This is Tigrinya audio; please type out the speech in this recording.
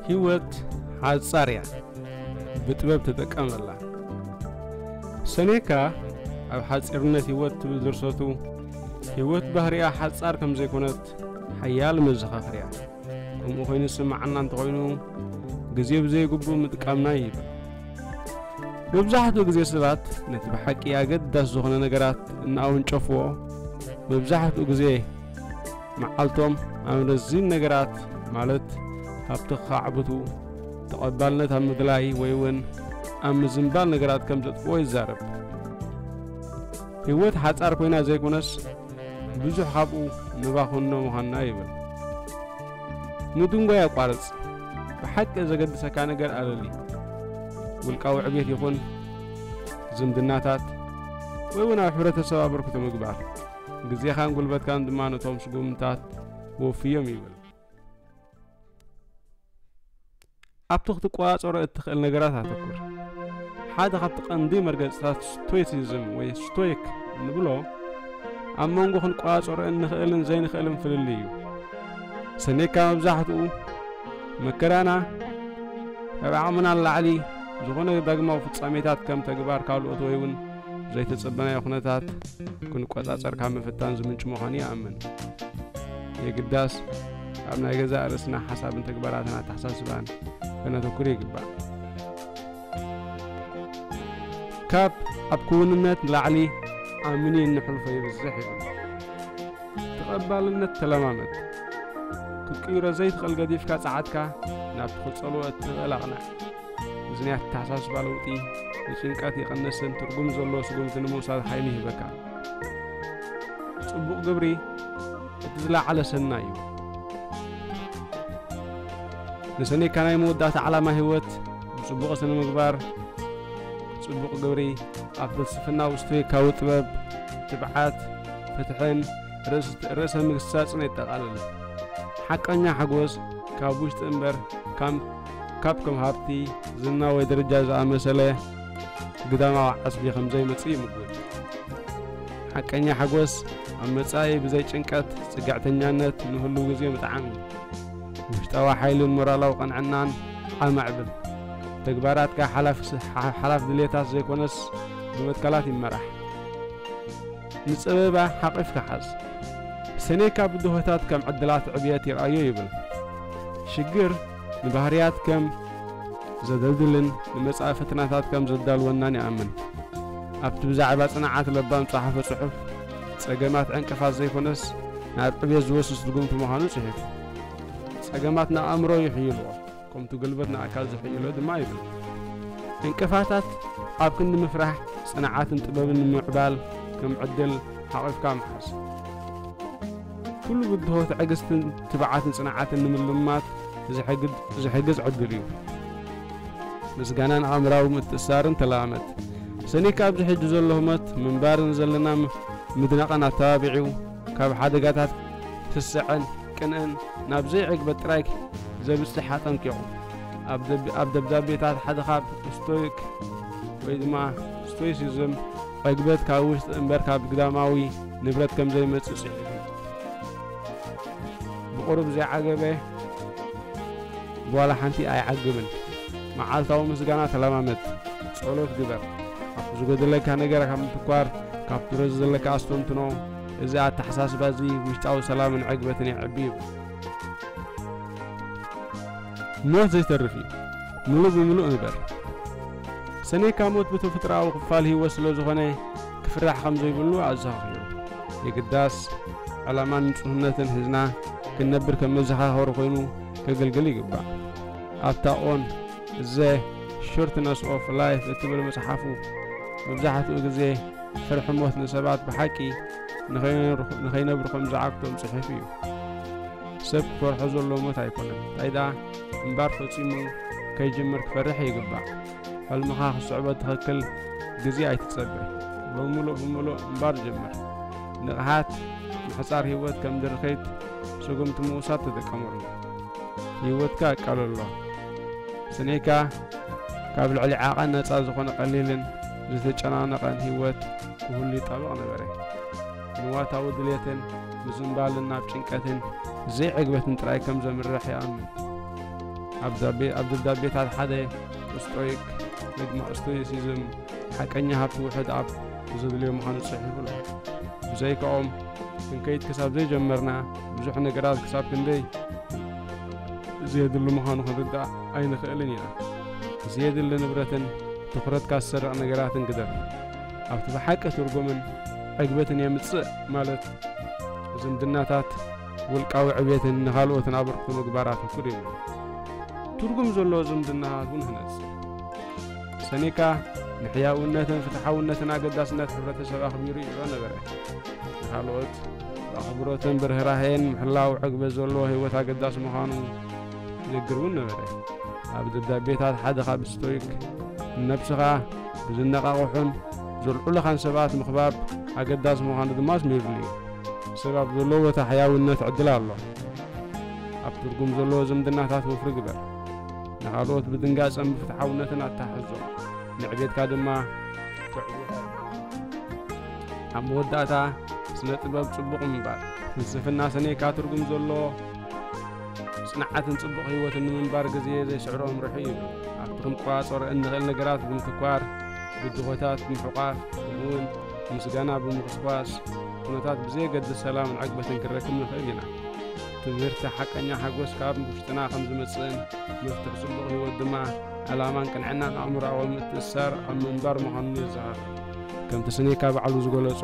ህይወት ሓጻር እያ፣ ብጥበብ ተጠቀመላ። ሰኔካ ኣብ ሓጺርነት ህይወት ትብል ድርሰቱ፣ ህይወት ባህሪኣ ሓጻር ከም ዘይኮነት ሓያል መዘኻኸሪ እያ። ከምኡ ኮይኑ ዝስምዓና እንተኾይኑ፣ ግዜ ብዘይግቡእ ምጥቃምና ይብል። መብዛሕትኡ ግዜ ሰባት ነቲ ብሓቂ ኣገዳሲ ዝኾነ ነገራት እናኣወንጨፍዎ፣ መብዛሕትኡ ግዜ መዓልቶም ኣብ ረዚን ነገራት፣ ማለት ሃብቲ ክኻዕብቱ፣ ተቐባልነት ኣብ ምድላይ ወይ እውን ኣብ ምዝንባል ነገራት ከም ዘጥፍኦ ይዛረብ። ህይወት ሓጻር ኮይና ዘይኮነስ፣ ብዙሕ ካብኡ ንባኹኖ ምዃንና ይብል። ምድንጓይ ኣቋርጽ። ብሓቂ ዘገድሰካ ነገር ኣለሊ። ውልቃዊ ዕቤት ይኹን ዝምድናታት ወይ እውን ኣብ ሕብረተሰብ ኣበርክቶ ምግባር። ግዜኻን ጉልበትካን ድማ ነቶም ስጉምታት ወፍዮም ይብል። ኣብቲ ክትቆጻጸሮ እትኽእል ነገራት ኣተኩር። ሓደ ካብቲ ቀንዲ መርገጽታት ስቶይሲዝም ወይ ስቶይክ እንብሎ፣ ኣብ መንጎ ክንቆጻጸሮ እንኽእልን ዘይንኽእልን ፍልልይ እዩ። ሰኔካ መብዛሕትኡ መከራና ካብ ዓቕምና ንላዕሊ ዝኾነ ዳግማዊ ፍጻሜታት ከም ተግባር ካልኦት ወይ እውን ዘይተጸበናዮ ኩነታት ክንቆጻጸር ካብ ምፍታን ዝምንጩ ምዃኑ ይኣምን። የግዳስ ኣብ ናይ ገዛእ ርእስና ሓሳብን ተግባራትን ኣተሓሳስባን ከነተኩር ይግባእ። ካብ ኣብ ክውንነት ንላዕሊ ኣብ ምኒን ንሕልፎ ይብዝሕ ይብል። ተቐባልነት ተለማመድ። ክትቅይሮ ዘይትኽእል ገዲፍካ ጸዓትካ ናብ ትኽጸልዎ እትኽእል ኣቕንዕ። እዚ ናይ ኣተሓሳስባ ለውጢ ንጭንቀት ይቕንስን ትርጉም ዘለዎ ስጉምቲ ንምውሳድ ሓይሊ ይህበካ። ጽቡቕ ግብሪ እቲ ዝለዓለ ሰናይ እዩ። ንሰኔካ ናይ መወዳእታ ዓላማ ህይወት ብጽቡቕ ስነ ምግባር፣ ጽቡቕ ግብሪ፣ ኣብ ፍልስፍና ውስቶይካዊ ጥበብ፣ ትብዓት፣ ፍትሕን ርእስ-፣ ርእሰ ምግሳጽን የጠቓልል። ሓቀኛ ሓጎስ ካብ ውሽጢ እምበር፣ ካብ፣ ካብ ከም ሃብቲ፣ ዝና ወይ ደረጃ ዝኣመሰለ ግዳማዊ ዓስቢ ከም ዘይመጽእ ይምጉት። ሓቀኛ ሓጎስ ኣብ መጻኢ ብዘይ ጭንቀት፣ ጽግዕተኛነት ንህሉው ግዜ ምጥዓም እዩ። ውሽጣዊ ሓይልን ሞራላዊ ቅንዕናን ዓም ኣዕብል። ተግባራትካ ሓላፍ ስ-፣ ሓ-፣ ሓላፍ ድሌታት ዘይኮነስ ብመትከላት ይመራሕ። ንጸበባ ሓቒፍካ ሓዝ። ሰኔካ ብድሆታት ከም ዕድላት ዕብየት ይርኣዮ ይብል። ሽግር ንባህርያት ከም ዘደልድልን ንመጻኢ ፈተናታት ከም ዘዳልወናን ይኣምን። ኣብቲ ብዛዕባ ጽንዓት ለባም ጸሓፎ ጽሑፍ፣ ጸገማት ዕንቅፋት ዘይኮነስ ናብ ዕብየት ዝወስድ ስጉምቲ ምዃኑ ጽሒፉ። ጸገማት ንኣእምሮ ይሕይልዎ፣ ከምቲ ጉልበት ንኣካል ዝሕይሎ ድማ ይብል። ዕንቅፋታት ኣብ ክንዲ ምፍራሕ፣ ጽንዓትን ጥበብን ንምዕባል ከም ዕድል ሓቒፍካ ምሓዝ። ኩሉ ብድሆ ትዕግስትን ትብዓትን ጽንዓትን ንምልማት ዝሕግዝ፣ ዝሕግዝ ዕድል እዩ። ምስጋናን ኣእምራዊ ምትእሳርን ተለማመድ። ሰኔካ ኣብዚ ሕጂ ዘሎ ህሞት ምንባርን ዘለና ም-፣ ምድናቕን ኣተባቢዑ፣ ካብ ሓደጋታት ትስዐን ቅንእን ናብ ዘይዕግበት ጥራይ ዘብጽሕ ኣጠንቂቑ። ኣብ ደብ-፣ ኣብ ደብዳቤታት ሓደ ካብ ስቶይክ ወይ ድማ ስቶይሲዝም ዕግበት ካብ ውሽጢ እምበር ካብ ግዳማዊ ንብረት ከም ዘይመጽእ ጽሒፉ። ብቑሩብ ዘይዓገበ ብዋላ ሓንቲ ኣይዓግብን። መዓልታዊ ምስጋና ተለማመድ። ጸሎት ግበር። ካብቲ ዝጎደለካ ነገር ካብ ምትኳር፣ ካብቲ ረዚ ዘለካ ኣስተንትኖ፣ እዚ ኣተሓሳስባ እዚ ውሽጣዊ ሰላምን ዕግበትን የዕቢ ይብል። ሞት ዘይተርፍ እዩ። ምሉእ ብምሉእ ንበር። ሰኔካ ሞት ብተፈጥሮኣዊ ክፋል ህይወት ስለ ዝኾነ ክፍራሕ ከም ዘይብሉ ኣዘኻኺሩ። የግዳስ ዕላማን ንጹህነትን ሒዝና ክንነብር ከም መዘኻኸሪ ኮይኑ ከገልግል ይግባእ። ኣብታ ኦን ዘ ሾርትነስ ኦፍ ላይፍ እትብል መጽሓፉ መብዛሕትኡ ግዜ ፍርሒ ሞት ንሰባት ብሓቂ ንኸይነብሩ፣ ንኸይነብሩ ከም ዝዓግቶም ጽሒፉ እዩ። ሰብ ክፈርሖ ዘለዎ ሞት ኣይኮነን። እንታይ ደኣ እምባር ፈጺሙ ከይጅምር ክፈርሕ ይግባእ። ሕልምኻ ክትስዕቦ ትኽክል ግዜ ኣይትጸበ። ብምሉእ ብምሉእ እምባር ጀምር። ንቕሓት ምሕጻር ህይወት ከም ድርኺት ስጉምቲ ምውሳድ ተጠቀመሉ። ህይወትካ ኣቃልሎ። ሰኔካ ካብ ልዕሊ ዓቐን ነጻ ዝኾነ ቀሊልን ዝተጨናነቐን ህይወት ክህሉ ይጣበቕ ነበረ። ንዋታዊ ድሌትን ምዝንባልን ናብ ጭንቀትን ዘይዕግበትን ጥራይ ከም ዘምርሕ ይኣምን። ኣብ ደብዳቤታት ሓደ ስቶይክ ወይ ድማ ስቶይሲዝም ሓቀኛ ሃብቲ ውሑድ ኣብ ዘድልዮ ምዃኑ ጽሒፉ ኣሎ። ብዘይካኦም ክንከይድ ክሳብ ዘይጀመርና ብዙሕ ነገራት ክሳብ ክንደይ ዘየድሊ ምዃኑ ክንርዳእ ኣይንኽእልን ኢና። ዘየድሊ ንብረትን ትኹረትካ ዝሰርቕ ነገራትን ግደፍ። ኣብቲ ብሓቂ ትርጉምን ዕግበትን የምጽእ ማለት ዝምድናታት ውልቃዊ ዕቤትን ንኻልኦትን ኣበርክቶ ምግባራት እኩል እዩ። ትርጉም ዘለዎ ዝምድናታት እውን ህነጽ። ሰኔካ ንሕያውነትን ፍትሓውነትን ኣገዳስነት ሕብረተሰብ ኣኽቢሩ ይዕዮ ነበረ። ንኻልኦት ብኣኽብሮትን ብርህራሄን ምሕላው ዕግበት ዘለዎ ህይወት ኣገዳሲ ምዃኑ ይነግር እውን ነበረ። ኣብ ደብዳቤታት ሓደ ካብ ስቶይክ ንነብስኻ ብዝነቓቕሑን ዘልዑልኻን ሰባት ምኽባብ ኣገዳሲ ምዃኑ ድማ ኣስሚሩሉ እዩ። ሰብ ኣብ ዘለዎ ቦታ ሕያውነት ዕድል ኣሎ። ኣብ ትርጉም ዘለዎ ዝምድናታት ወፍሪ ግበር። ንኻልኦት ብድንጋጸን ብፍትሓውነትን ኣተሓሕዞ። ንዕቤትካ ድማ ትዕውታ። ኣብ መወዳእታ ስነ ጥበብ ጽቡቕ ምንባር። ፍልስፍና ሰኔካ ትርጉም ዘለዎ ጽንዓትን ጽቡቕ ህይወትን ንምንባር ግዜ ዘይስዕሮ ኣምርሑ እዩ። ኣብቲ ክንቆጻጸሮ እንኽእል ነገራት ብምትኳር ብድሆታት ብምሕቋፍ ከምኡውን ምስጋና ብምኹስኳስ ኩነታት ብዘየገድስ ሰላምን ዕግበትን ክንረክብ ንኽእል ኢና። ትምህርቲ ሓቀኛ ሓጎስ ካብ ውሽጥና ከም ዝመጽእን መፍትሒ ጽቡቕ ህይወት ድማ ዕላማን ቅንዕናን ኣእምሮኣዊ ምትእስሳር ኣብ ምንባር ምዃኑን የዘኻኽር። ከምቲ ስኔካ ባዕሉ ዝገለጾ